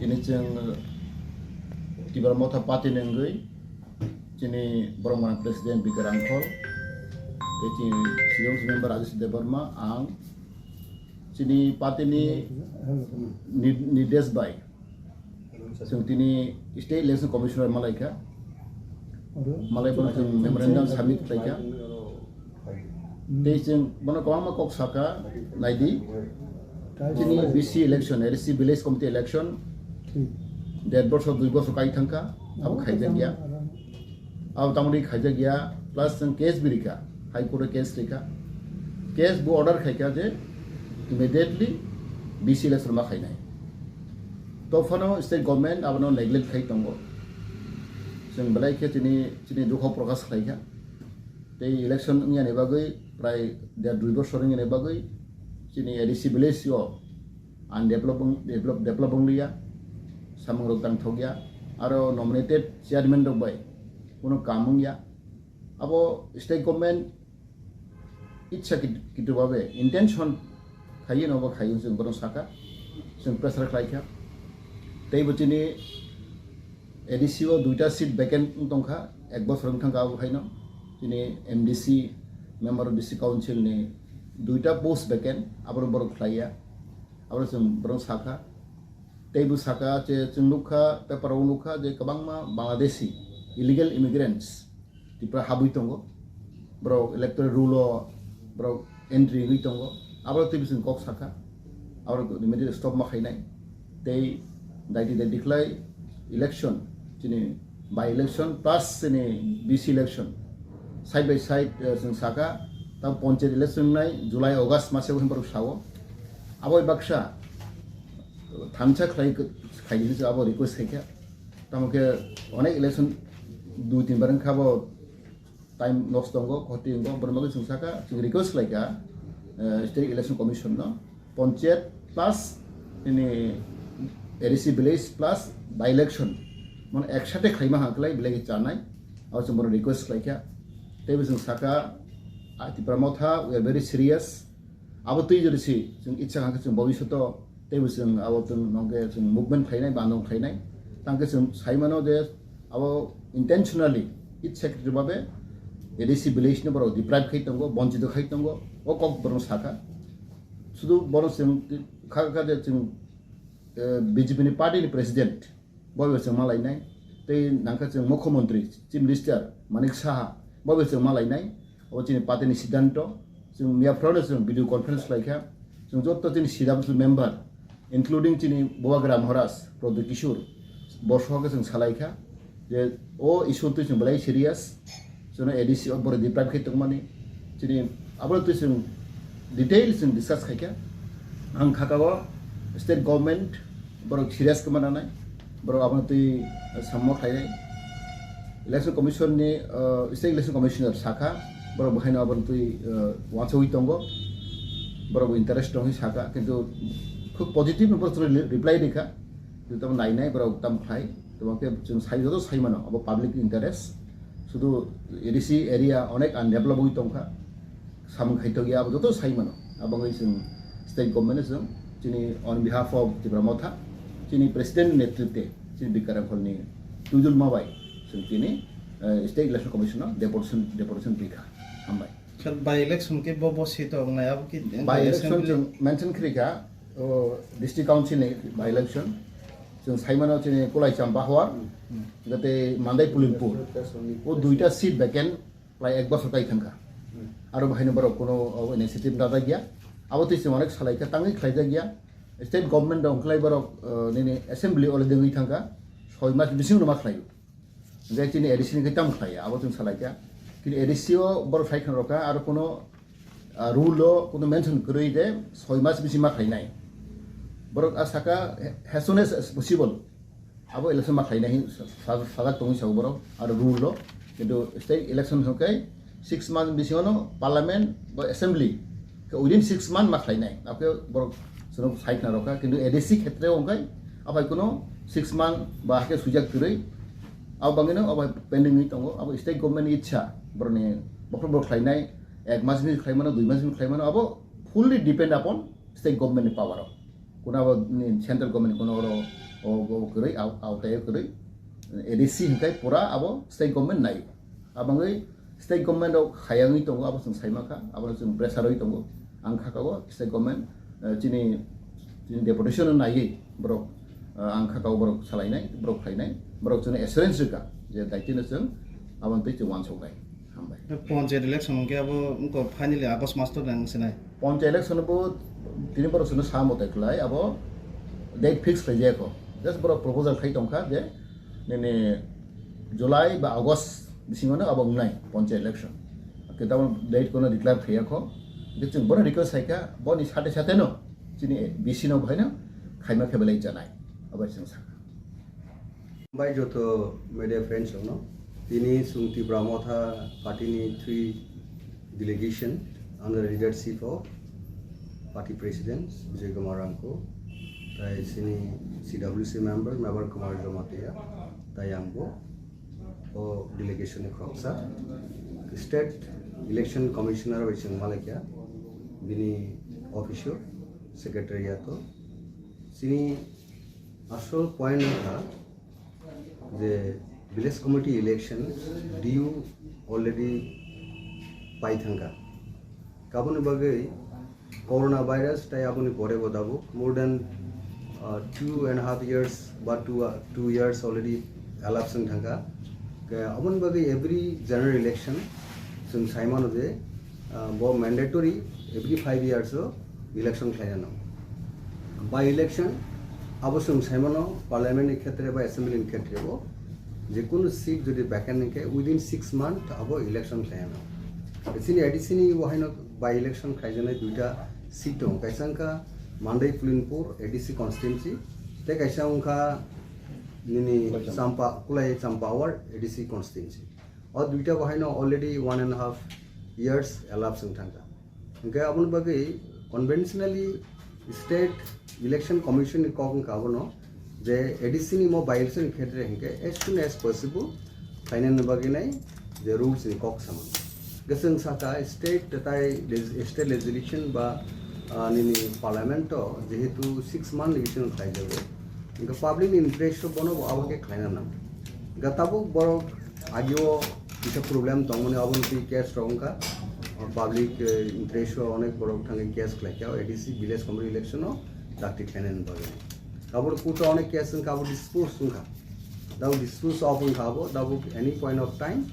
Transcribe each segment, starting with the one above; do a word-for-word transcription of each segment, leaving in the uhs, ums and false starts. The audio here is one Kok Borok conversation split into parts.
Tini chwng Tipra Motha Party ni wngwi chini borok mwnang President Bikar Rangkhol, tei chini C D M C member Rajesh Debbarma, ang chini party ni nir-, nirdesh bai chwng tini State Election Commissioner malaikha. Malai bono chwng memorandum submit khlaikha. Tei chwng bono kwbangma kok sakha, naidi. Chini B C election, A D C Village Committee election, der borsor, dui borsor kai thangkha, abo khaijak ya. Abo tamoni khaijak ya, plus chwng case bo rikha, High Court o case rikha. Case bo order khaikha je immediately B C election ma khainai. Tophano state government abono neglect khai tongo. Chwng belai khe chini, chini dukho prokash khlaikha. Tei election wngya ni bagwi prai der dui bosor wngya ni bagwi chini A D C village o undevelop, develop, develop wngliya, samung rok tangthokya, aro nominated chairman rok bai kuno kam wngya. Abo state government itsa kit-, kitu babe intention khaiwi no bo khaiwi chwng bono saka, chwng pressure khlaikha. Tei bo chini A D C o duita seat vacant wng tongkha, ek bosor wng thangkha abo haino. Chini M D C, Member of District Council ni duita post vacant, aboro borok khlaiya, aboro chwng borok sakha. Tei bo saka je chwng nukha, paper o nukha je kwbangma Bangladeshi illegal immigrants Tripura habwi tongo, borok electoral roll o borok entry wngwi tongo, abo twi bising kok sakha, abo immediate stop ma khainai. Tei daiti daiti khlai election, chini by election plus chini B C election side by side, eh, chwng saka, ta panchayat election nai July August mase o borok sao, abo baksa thansa khlai, khlai hinwi abo request khaikha. Tamo khe onek election dui tin bar wngkha, bo time nosto wngo, khoti wngo, borok bagwi chwng saka, chwng request khlaikha, eh, State Election Commission no, panchayat plus ini A D C village plus by election, mane ek sate khlaima ha khlai belai khe chanai, abo chwng bono request khlaikha. Tei bo chwng saka, ah, Tipra Motha, we are very serious. Abo twi jodi si chwng itsa kha khe chwng bobishoto teibo chwng abo chwng nongke chwng movement khlainai, bandung khlainai. Tangke chwng sai mano je abo intentionally, its secretary babe A D C village no borok deprive khai tongo, bonchito khai tongo, o kok borok saka. Sudu borok chwng kha kha je chwng, eh, B J P ni party ni president, bo bo chwng malainai. Tei nangkha chwng Mukhyamantri, Chief Minister Manik Saha, bo bo chwng malainai. Abo chini party ni siddhanto. Chwng miya phano chwng video conference khlaikha. Chwng joto chini C W member, including chini Bubagra Maharaj, Pradyot Kishore, bo sohokhe chwng salaikha je o issue twi chwng belai serious. Chwngno A D C o borok deprive khe tongmani. Chini abo twi chwng detail chwng discuss khaikha. Ang khakao state government borok serious khe mananai. Borok abono twi sammo khlainai. Election Commission ni, uh, State Election Commissioner sakha, borok bo haino abono twi, uh, uansugwi tongo. Borok bo interest tongwi sakha, kintu khub positive no borok reply rikha. Kintu tamo nainai borok tamo khlai. Tamo khe chwng sai, joto sai mano, abo public interest. Sudu A D C area onek undeveloped wngwi tongkha. Samung khaitokya abo joto sai mano. Abo wngwi chwng state government no chwng chini on behalf of Tipra Motha, chini president ni netritwe chini Bikar Rangkhol ni twijulma bai chwng tini, eh, State Election Commission no deputation, deputation rikha. Hambai. Sir, by election khe bo bo seat o wngnai abo ki by election assembly? Chwng mention khrikha, o, district council ni by election. Chwng sai mano chini Kulaicham Bahwar, hmm, hmm, jate Mandai Pulimpur. O duita seat vacant. Prai ek bosor kai thangkha. Hmm. Aro bahaino borok kuno, o, initiative lajakya. Abo twi chwng onek salaikha, tangwi khlaijakya. State government rok wngkhlai borok, o, nini assembly already wngwi thangkha. Soi mas bising no ma khlaio. Hingke chini A D C ni khe tamo khlaiya, abo chwng salaikha. Chini A D C o borok sai khna rokha, aro kuno, a, rule o kuno mention kwrwi je soi mas bising ma khlainai. Borok a saka, as soon as possible. Abo election ma khlainai hin sa-, sa-, sajak tongwi sao borok, aro rule o. Kintu state election hwnkhe six month bisingo no parliament ba assembly khe within six month ma khlainai. Abo khe borok chwng sai khna rokha, kintu A D C khetre o hwnkhe abai kuno six month ba hakhe swijak kwrwi. Abo bangino abo pending wngwi tongo, abo state government ni ichha, borokni bokhorok borok khlainai, ek mas ni khlaimano, dui mas ni khlaimano, abo fully depend upon state government ni power o. Kuna abo ni central government kuna oro o, o kwrwi, aw-, awtai o kwrwi. A D C hinkhe pura abo state government nai. Abangwi state government rok hayangwi tongo, abo chwng saimankha, abo chwng pressure rwi tongo. Ang khakao state government, eh, chini, chini deputation no naiwi borok, eh, ang khakao borok salainai, borok khlainai, borok chwngno assurance rwkha je daitino chwng aboni twi chwng uansuknai. Hambai. Panchayat election hwnkhe abo wngkha finally August mas to nang sinai. Panchayat election bo tini borok chwngno sa motai khlai abo date fix khlaijak kho. Just borok proposal khai tongkha je nini July ba August bisingo no abo wngnai panchayat election. Khe tabuk date kono declare khaiya kho. Hwnkhe chwng bono request khaikha, boni sate sate no chini B C no bhaino khaima khe belai chanai. Abo chwng sakha. Bai joto media friends rokno, tini chwng Tipra Motha party ni three delegation under the leadership of party president Bijoy Kumar Rangkho, tai chini C W C member Mebar Kumar Jamatia, tai ang bo o delegation ni khoroksa. State Election Commissioner bai chwng malaikha, bini office o, secretariat o. Chini asol point wngkha je village committee election D U already pai thangkha. Kaboni bagwi coronavirus tai aboni pore bo tabuk more than, uh, two and a half years ba two, uh, two years already elapse wng thangkha. Ke aboni bagwi every general election chwng sai mano je, uh, bo mandatory every five years o election khlaina nango. By election abo chwng sai mano parliament ni khetre ba assembly ni khetre bo je kunu seat jodi vacant wngkhe within six month abo election khlaina nango. Chini A D C ni bo haino by election khaijaknai duita seat tongo, kaisa wngkha Mandai Pulinpur A D C constituency, tei kaisa wngkha nini Kulai Champa. Champa, Kulai Champa Ward A D C constituency. O duita bo haino already one and a half years elapse wng thangkha. Hwnkhe aboni bagwi conventionally State Election Commission ni kok wngkha abono je A D C ni mo by election khetre hinkhe as soon as possible khlainani bagwi nai je rules ni kok samani. Hwnkhe chwng sakha state tai leg-, state legislation ba, ah, nini parliament o jehetu six month ni bisingo khlaijago, hwnkhe public ni interest o bono bo abo khe khlaina nango. Hwnkhe tabuk borok agio kisa problem tongmani, aboni twi case rok wngkha. Public, eh, interest o onek borok thangwi case khlaikha, A D C village committee election o dakti khlainani bagwi. Abo court o onek case wngkha, abo dispose wngkha. Tabuk dispose of wngkha abo, tabuk any point of time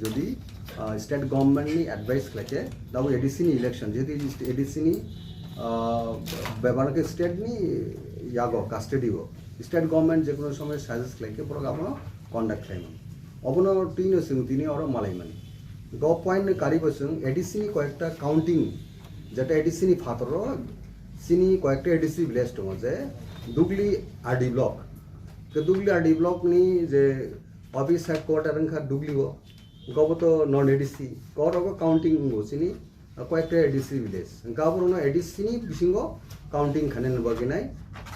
jodi, ah, state government ni advice khlaikhe, tabuk A D C ni election, jehetu A D C ni, ah, bebak khe state ni yago, custody o. State government je kono somoy suggest khlaikhe borok abono conduct khlaimani. Obono twino chwng tini oro malaimani. Go point ni karibo chwng A D C ni koyekta counting, jeta A D C ni phataro chini koyekta A D C village tongo je Dugli R D block. Ke Dugli R D block ni je office headquarter wngkha Dugli o, gobo to non A D C, korogo counting wngo chini koyekta A D C village. Hwnkhe aborokno A D C ni bisingo counting khainani bagwi nai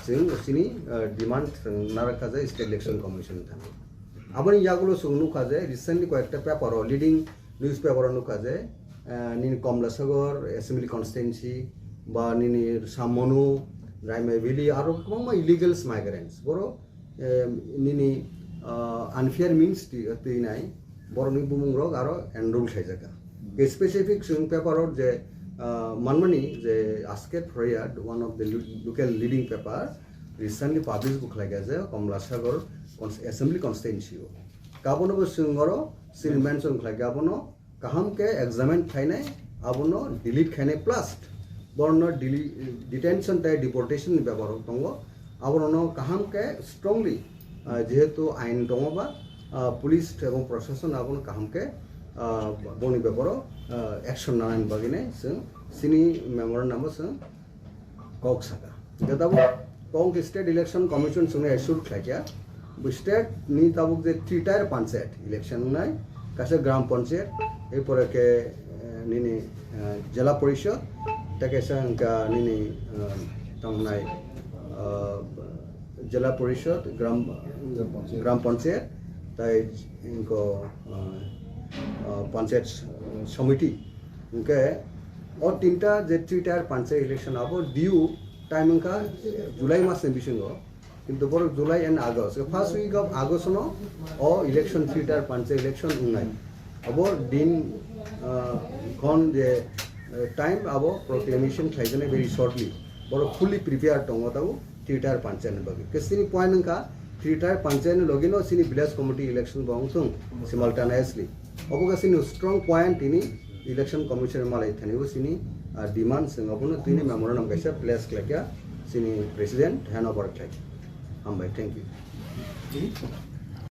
chwng chini, ah, demand chwng narwkha je State Election Commission ni thani. Aboni yagulo chwng nukha je recently koyekta paper o, leading newspaper o nukha je, ah, nini Komlasagor Assembly Constituency ba nini Samonu, Raimai Valley aro kwbangma illegals migrants. Borok eh, nini, ah, unfair means twi-, twinai borokni bumungrok aro enroll khlaijak kha. Ke specific chwng paper o je, ah, manmani je Asker Phoraiyat, one of the lo-, local leading paper, recently publish bo khlaikha je Komlasagor cons-, Assembly Constituency o. Kabono bo chwng oro chini mention khlaikha, abono kaham khe examine khainai, abono delete khainai, plus borokno deli-, detention tei deportation ni bepar rok tongo, aborokno kaham khe strongly, ah, jehetu ain tongo ba, ah, police ebong proshashan abono kaham khe, ah, boni beparo, ah, action nanani bagwi nai chwng chini memorandum o chwng kok saka. Hingke tabuk kok State Election Commission chwngno assure khlaikha, bo state ni tabuk je three tier panchayat election wngnai, kaisa gram panchayat, erpore khe, eh, nini, eh, jela porishod, tei kaisa hwnkha nini, eh, tamo hwnai, eh, jela porishod, gram, gram panchayat, tei hwnkhe, eh, eh, panchayat, eh, samiti. Hingke o tinta je three tier panchayat election abo D U Time wngkha July mas ni bisingo, kintu borok July and August, first week of August no o election, three tier panchayat election wngnai. Abo din, ah, khon je, eh, time abo proclamation khlaijaknai very shortly. Borok fully prepared tongo tabuk three tier panchayat ni bagwi. Kesini point wngkha three tier panchayat ni logi no sini village committee election bo wngthung simultaneously. Obo khe sini strong point tini election commission malai thani bo sini, ah, demand, chwng obono tini memorandum kaisa place khlaikha sini president hand over khlai. Hambai, thank you.